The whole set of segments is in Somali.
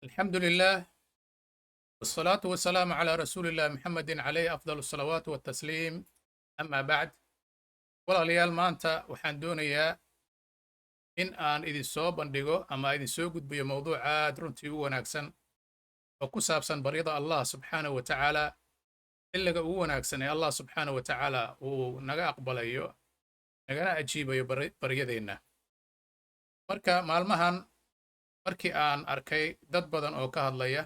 الحمد لله والصلاة والسلام على رسول الله محمد عليه أفضل الصلوات والتسليم، أما بعد. Walaalayaal, maanta waxaan doonayaa in aan idin soo bandhigo ama idin soo gudbiyo mowduuc aad runtii u wanaagsan oo ku saabsan baryada Allah subxaanahu wa tacaala, xilliga ugu wanaagsan ee Allah subxaanahu wa tacaala uu naga aqbalayo nagana ajiibayo baryadeenna. Marka maalmahan markii aan arkay dad badan oo ka hadlaya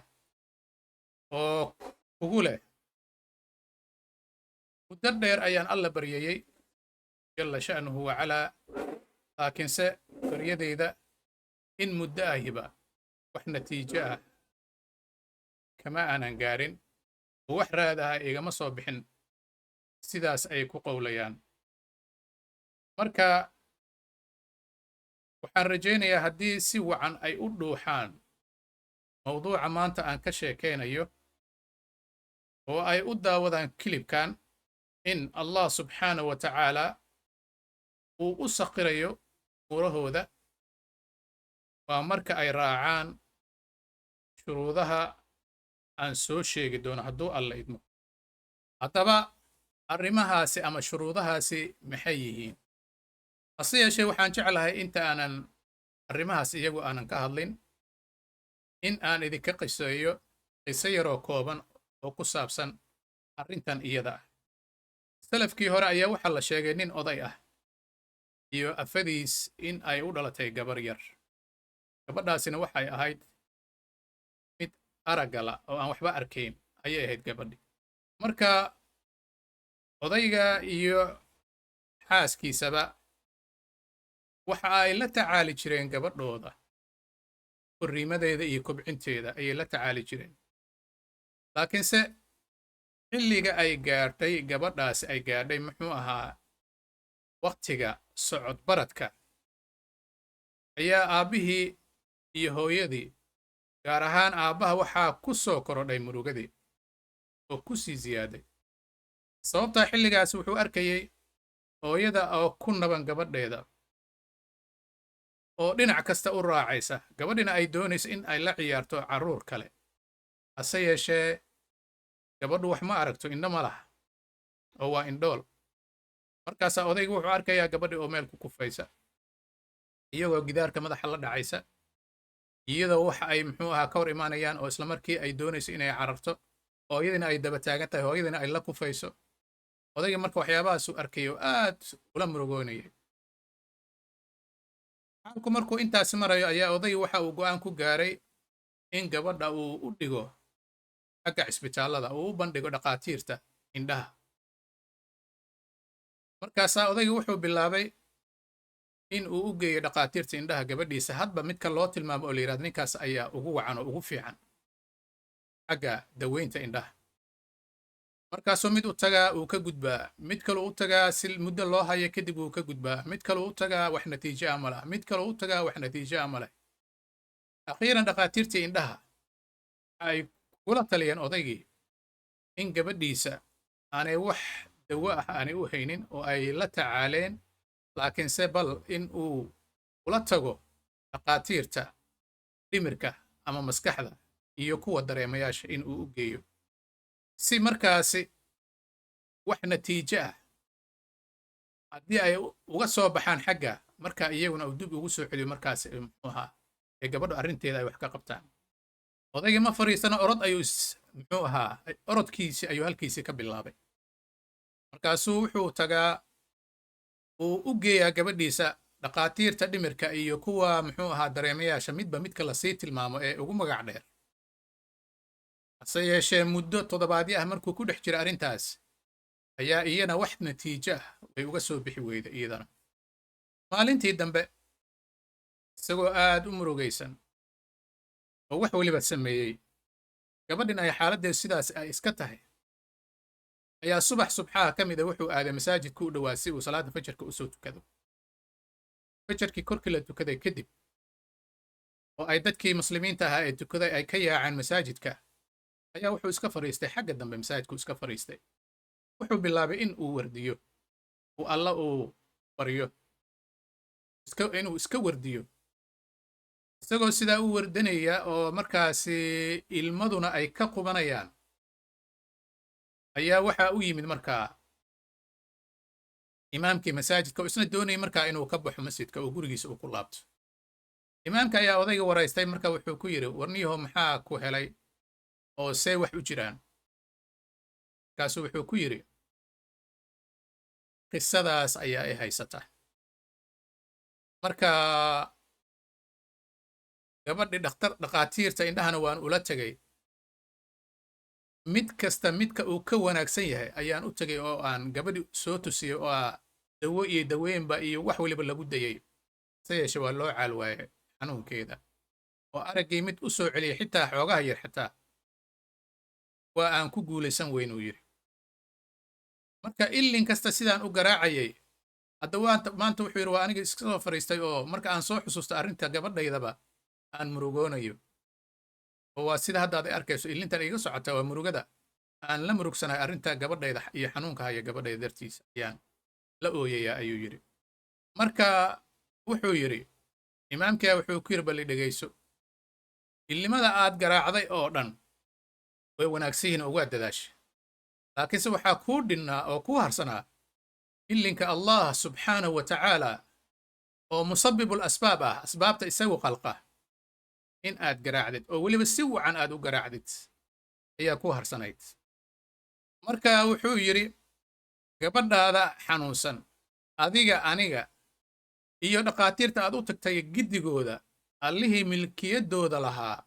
oo kugu leh, "Muddo dheer ayaan Alla baryayey jalla sha'nuhu wacalaa, laakiinse baryadayda in muddo ahiba wax natiijo ah kama aanan gaarin oo wax raad ah igama soo bixin," sidaas ay ku qowlayaan. Marka waxaan rajaynayaa haddii si wacan ay u dhuuxaan mawduuca maanta aan ka sheekaynayo oo ay u daawadaan clipkan, in Allah subxaanahu wa tacaala uu u sakhirayo umuurahooda. Waa marka ay raacaan shuruudaha aan soo sheegi doono, hadduu Alla idmo. Haddaba arrimahaasi ama shuruudahaasi maxay yihiin? Hase yeeshee, waxaan jeclahay inta aanan arrimahaas iyagu aanan ka hadlin in aan idinka qiseeyo qiso yaroo kooban oo ku saabsan arrintan iyada ah. Salafkii hore ayaa waxaa la sheegay nin oday ah iyo afadiis in ay u dhalatay gabar yar. Gabadhaasina waxay ahayd mid araggala oo aan waxba arkayn ayay ahayd gabadhi. Marka odayga iyo xaaskiisaba waxa ay la tacaali jireen gabadhooda, korriimadeeda iyo kobcinteeda ayay la tacaali jireen. Laakiinse xilliga ay gaadhay gabadhaasi, ay gaadhay muxuu ahaa, wakhtiga socod baradka, ayaa aabbihii iyo hooyadii, gaar ahaan aabbaha, waxaa ku soo korodhay murugadii oo ku sii siyaaday. Sababtaa xilligaas wuxuu arkayey hooyada oo ku naban gabadheeda oo dhinac kasta u raacaysa, gabadhina ay doonayso in ay la ciyaarto carruur kale. Hase yeeshee gabadhu wax ma aragto, indho ma laha oo waa indhool. Markaasaa odaygu wuxuu arkayaa gabadhi oo meel ku kufaysa, iyagoo gidaarka madaxa la dhacaysa, iyadoo waxa ay muxuu ahaa ka hor imaanayaan oo isla markii ay doonayso inay cararto, hooyadina ay daba taagan tahay, hooyadina ay la kufayso. Odayga marka waxyaabahaasuu arkay oo aad ula murugoonayay. Xaalku markuu intaasi marayo ayaa odayga waxa uu go'aan ku gaaray in gabadha uu u dhigo xagga cisbitaallada, uu u bandhigo dhakhaatiirta indhaha. Markaasaa odayga wuxuu bilaabay in uu u geeyo dhakhaatiirta indhaha gabadhiisa, hadba midka loo tilmaamo oo la yidhahdo ninkaas ayaa ugu wacan oo ugu fiican xagga daweynta indhaha. Markaasuu mid u tagaa, uu ka gudbaa. Mid kaluu u tagaa, si muddo loo hayo kadib wuu ka gudbaa. Mid kaluu u tagaa, wax natiijo ah ma laha. Mid kaluu u tagaa, wax natiijo ah ma leh. Akhiiran dhakhaatiirtii indhaha ay kula taliyeen odaygii in gabadhiisa aanay wax dawo ah aanay u haynin oo ay la tacaaleen, laakiinse bal in uu ula tago dhakhaatiirta dhimirka ama maskaxda iyo kuwa dareemayaasha in uu u geeyo, si markaasi wax natiijo ah haddii ay uga soo baxaan xagga, marka iyaguna uu dib ugu soo celiyo markaas muxuu ahaa ee gabadhu arrinteeda ay wax ka qabtaan. Odaygii ma fadhiisana, orod ayuu muxuu ahaa, orodkiisii ayuu halkiisii ka bilaabay. Markaasuu wuxuu tagaa, uu u geeyaa gabadhiisa dhakhaatiirta dhimirka iyo kuwa muxuu ahaa dareemayaasha, midba midka lasii tilmaamo ee ugu magac dheer. Hase yeeshee muddo toddobaadyo ah markuu ku dhex jira arrintaas ayaa iyana wax natiijo ah way uga soo bixi weyda iyadana. Maalintii dambe, isagoo aad u murugaysan oo wax weliba sameeyey, gabadhin ay xaaladdeedu sidaas ay iska tahay, ayaa subax subxaha ka mida wuxuu aaday masaajidka u dhowaa si uu salaadda fajarka usoo tukado. Fajarkii korkii la tukaday kadib oo ay dadkii muslimiinta ahaa ee tukaday ay ka yaaceen masaajidka, ayaa wuxuu iska fadhiistay xagga dambe masaajidku iska fadhiistay. Wuxuu bilaabay in uu wardiyo, uu Alla uu baryo, inuu iska wardiyo. Isagoo sidaa u wardanaya oo markaasi ilmaduna ay ka qubanayaan ayaa waxaa u yimid markaa imaamkii masaajidka, oo isna doonayay markaa inuu ka baxo masjidka oo gurigiisa uu ku laabto. Imaamka ayaa odayga waraystay. Marka wuxuu ku yidhi, "Warniyaho, maxaa ku helay oo see wax u jiraan?" Markaasuu wuxuu ku yidhi, "Qisadaas ayaa i haysata. Marka gabadhii dhakhtar dhakhaatiirta indhahana waan ula tegey. Mid kasta midka uu ka wanaagsan yahay ayaan u tegey oo aan gabadhi soo tusiyey, oo ah dawo iyo daweynba iyo wax waliba lagu dayey. Se yeeshe waa loo caal waayey xanuunkeeda, oo araggii mid u soo celiyey, xitaa xoogaha yar xitaa waa aan ku guulaysan weyn," uu yidhi. "Marka illin kasta sidaan u garaacayay, hadda waanta maanta," wuxuu yidhi, "waa aniga iska soo fadhiistay oo marka aan soo xusuusto arrinta gabadhaydaba aan murugoonayo, oo waa sida hadda aad arkayso illintan iga socota, waa murugada aan la murugsanahay arrinta gabadhayda iyo xanuunka haya gabadhayda dartiisa ayaan la ooyayaa," ayuu yidhi. Marka wuxuu yidhi imaamkaa, wuxuu ku yidhi, "Balli dhegayso, illimada aad garaacday oo dhan way wanaagsan yihiin oo waa dadaashay, laakiinse waxaa kuu dhinnaa oo kuu harsanaa illinka Allah subxaanahu wa tacaala, oo musabbibul asbaab ah, asbaabta isagu qalqa, in aad garaacdid oo weliba si wacan aad u garaacdid ayaa kuu harsanayd." Marka wuxuu yidhi, "Gabadhaada xanuunsan, adiga, aniga iyo dhakhaatiirta aad u tagtay giddigooda, allihii milkiyaddooda lahaa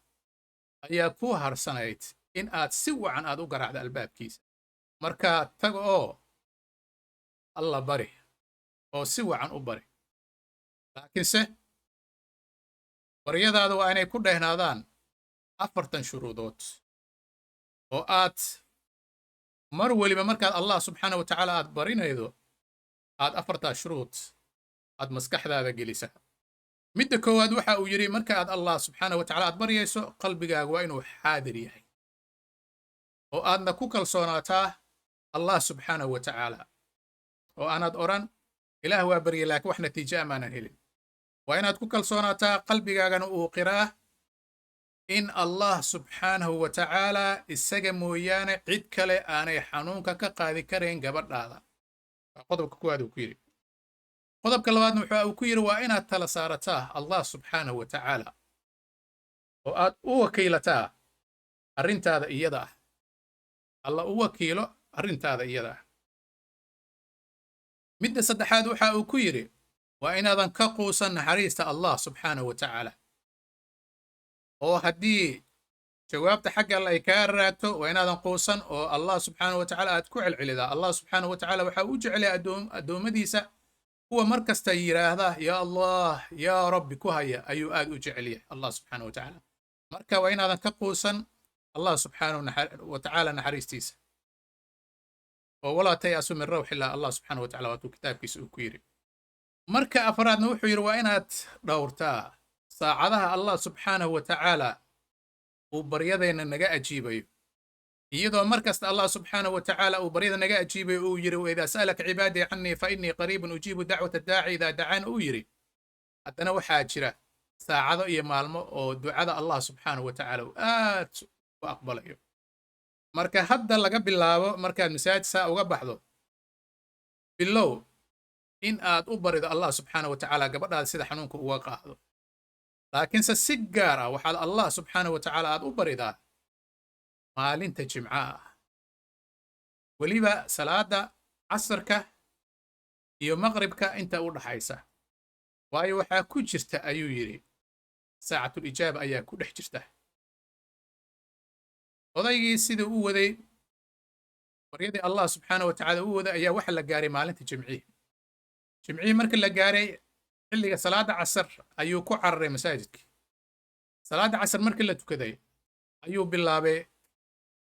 ayaa kuu harsanayd in aad si wacan aad u garaacdo albaabkiisa. Marka tag oo Alla bari oo si wacan u bari, laakiinse baryadaada waa inay ku dhehnaadaan 40 shuruudood, oo aad mar weliba markaad Allah subxaana wa tacaala aad barinaydo aad afartaa shuruud aad maskaxdaada gelisaa." Midda koowaad waxa uu yidhi, marka aad Allah subxaana wa tacala aad baryayso, qalbigaaga waa inuu xaadir yahay oo aadna ku kalsoonaataa Allah subxaanahu wa tacaala, oo aanaad odhan, "Ilaah waa baryay, laakiin wax natiijo amaanan helin." Waa inaad ku kalsoonaataa, qalbigaagana uu qiraa in Allah subxaanahu wa tacaala isaga mooyaane cid kale aanay xanuunka ka qaadi karayn gabadhaada. Waa qodobka koowaad uu ku yidhi. Qodobka labaadna wuxuu uu ku yidhi, waa inaad tala saarataa Allah subxaanahu wa tacaala oo aad u wakiilataa arrintaada iyada ah. Alla u wakiilo arrintaada iyada ah. Midda saddexaad waxa uu ku yidhi, waa inaadan ka quusan naxariista Allah subxaanahu wa tacaala, oo haddii jawaabta xagga Alla ay kaa raagto, waa inaadan quusan oo Allah subxaanahu wa tacaala aad ku celcelidaa. Allah subxaanahu wa tacaala waxa uu jecelyahay addoommadiisa kuwa mar kasta yidhaahda "Yaa Allah, yaa Rabbi" ku haya ayuu aad u jecel yahay Allah subxaanahu wa tacaala. Marka waa inaadan ka quusan Allah subxaanahu wa tacaala naxariistiisa, oo "walaa tay'asu min rawxillah" Allah subxaanahu wa tacala waatuu kitaabkiisa uu ku yidhi. Marka afraadna wuxuu yidhi, waa inaad dhowrtaa saacadaha Allah subxaanahu wa tacaala uu baryadeenna naga ajiibayo, iyadoo mar kasta Allah subxaanahu wa tacaala uu baryada naga ajiibayo, uu yidhi "waidaa sa'alaka cibaadii cannii fa innii qariibun ujiibu dacwata daaci idaa dacaan" uu yidhi. Haddana waxaa jira saacado iyo maalmo oo ducada Allah subxaanahu wa tacaala uu aad u aqbalayo. Marka hadda laga bilaabo, markaad masaajid saa uga baxdo, bilow in aad u barido Allah subxaanahu wa tacaala gabadhaada sida xanuunka uga qaado, laakiinse si gaar ah waxaad Allah subxaanahu wa tacaala aad u baridaa maalinta Jimca ah, weliba salaada casarka iyo maqribka inta u dhaxaysa, waayo waxaa ku jirta, ayuu yidhi, saacatul ijaaba ayaa ku dhex jirta. Odaygii sidii u waday baryadii Allah subxaana wa tacaala u waday ayaa waxa la gaaray maalinta Jimcihii. Jimcihii marka la gaaray, xilliga salaada casar ayuu ku cararay masaajidkii. Salaadda casar markii la tukaday ayuu bilaabay,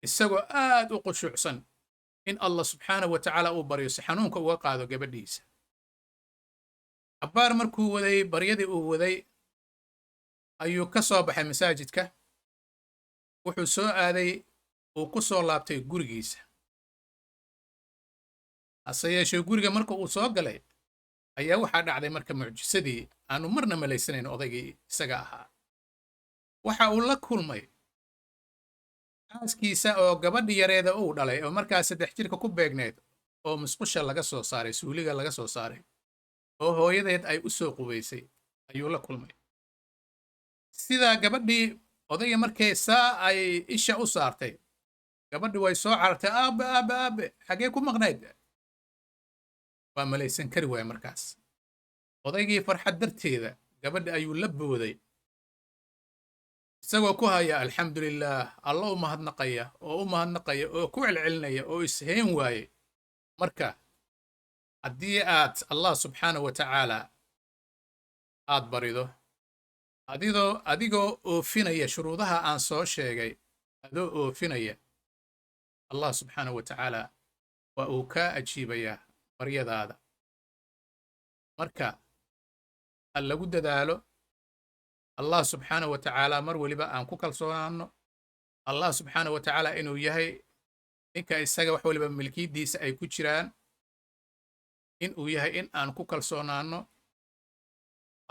isagoo aad u khushuucsan, in Allah subxaanahu wa tacaala uu baryo si xanuunka uga qaado gabadhiisa. Cabbaar markuu waday baryadii uu waday ayuu ka soo baxay masaajidka. Wuxuu soo aaday, uu ku soo laabtay gurigiisa. Hase yeeshee guriga marka uu soo galay ayaa waxaa dhacday marka mucjisadii aanu marna malaysanayn odaygii isaga ahaa. Waxa uu la kulmay xaaskiisa oo gabadhi yareeda uu dhalay oo markaas 3 jirka ku beegneed, oo musqusha laga soo saaray, suuliga laga soo saaray, oo hooyadeed ay u soo qubaysay ayuu la kulmay. Sidaa gabadhii odayga markay saa ay isha u saartay, gabadhi way soo carartay. "Aabe, aabe, aabe, xagee ku maqnayd?" Waa malaysan kari waaya. Markaas odaygii farxad darteeda gabadhi ayuu la booday, isagoo ku haya "Alxamdulilaah", Alla u mahadnaqaya oo u mahadnaqaya oo ku celcelinaya oo ishayn waaye. Marka haddii aad Allah subxaana wa tacaala aad barido adigoo oofinaya shuruudaha aan soo sheegay, adoo oofinaya, Allah subxaana wa tacaala waa uu kaa ajiibayaa baryadaada. Marka ha lagu dadaalo Allah subxaana wa tacaala, mar weliba aan ku kalsoonaano Allah subxaana wa tacaala inuu yahay ninka isaga wax weliba milkiyaddiisa ay ku jiraan, in uu yahay in aan ku kalsoonaano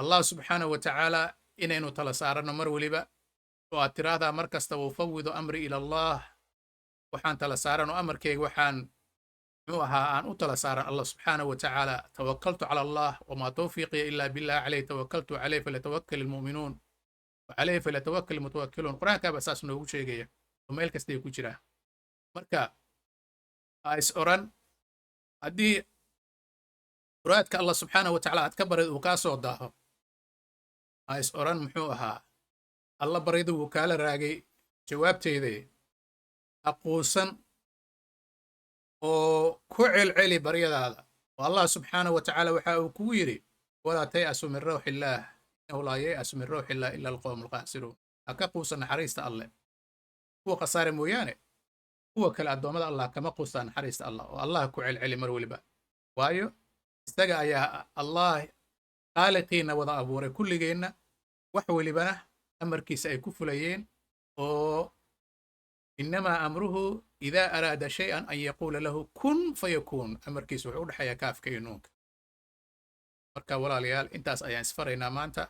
Allah subxaana wa tacaala, inaynu tala saaranno mar weliba, oo aad tiraahdaa mar kasta "Ufawidu amri ila Allah", waxaan tala saaran oo amarkayga waxaan muxuu ahaa aan u tala saaran Allah subxaana wa tacaala. "Tawakaltu cala Allah wamaa tawfiiqiya ila billah, calayhi tawakaltu calayhi falyatawakkal almu'minuun wacalayhi falyatawakkal almutawakkiluun". Qur-aankaaba saas noogu sheegaya oo meel kastay ku jiraan. Marka ha is oran haddii muraadka Allah subxaana wa tacaala aad ka barid uu kaa soo daaho, ha is oran muxuu ahaa Alla baryadu wuu kaala raagay jawaabteeda. Aquusan oo ku celceli baryadaada, oo Allah subxaana wa tacaala waxa uu kugu yidhi: "Walaa tay'asu min rawxi illaah, innahu laa yay'asu min rawxi illah ila alqowmu alkhaasiruun". Ha ka quusan naxariista Alleh, kuwa khasaare mooyaane kuwa kale addoommada Allah kama quustaan naxariista Allah. Oo Allah ku celceli mar weliba, waayo isaga ayaa Allah khaaliqiina wada abuuray kulligeenna, wax welibana amarkiisa ay ku fulayeen, oo "Innamaa amruhu idaa araada shay-an an yaquula lahu kun fayakuun". Amarkiisa wuxuu u dhexeeyaa kaafka iyo nuunka. Marka walaalayaal, intaas ayaan isfaraynaa maanta.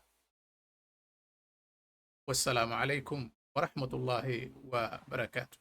Wassalaamu calaykum waraxmat ullaahi wa barakaatu.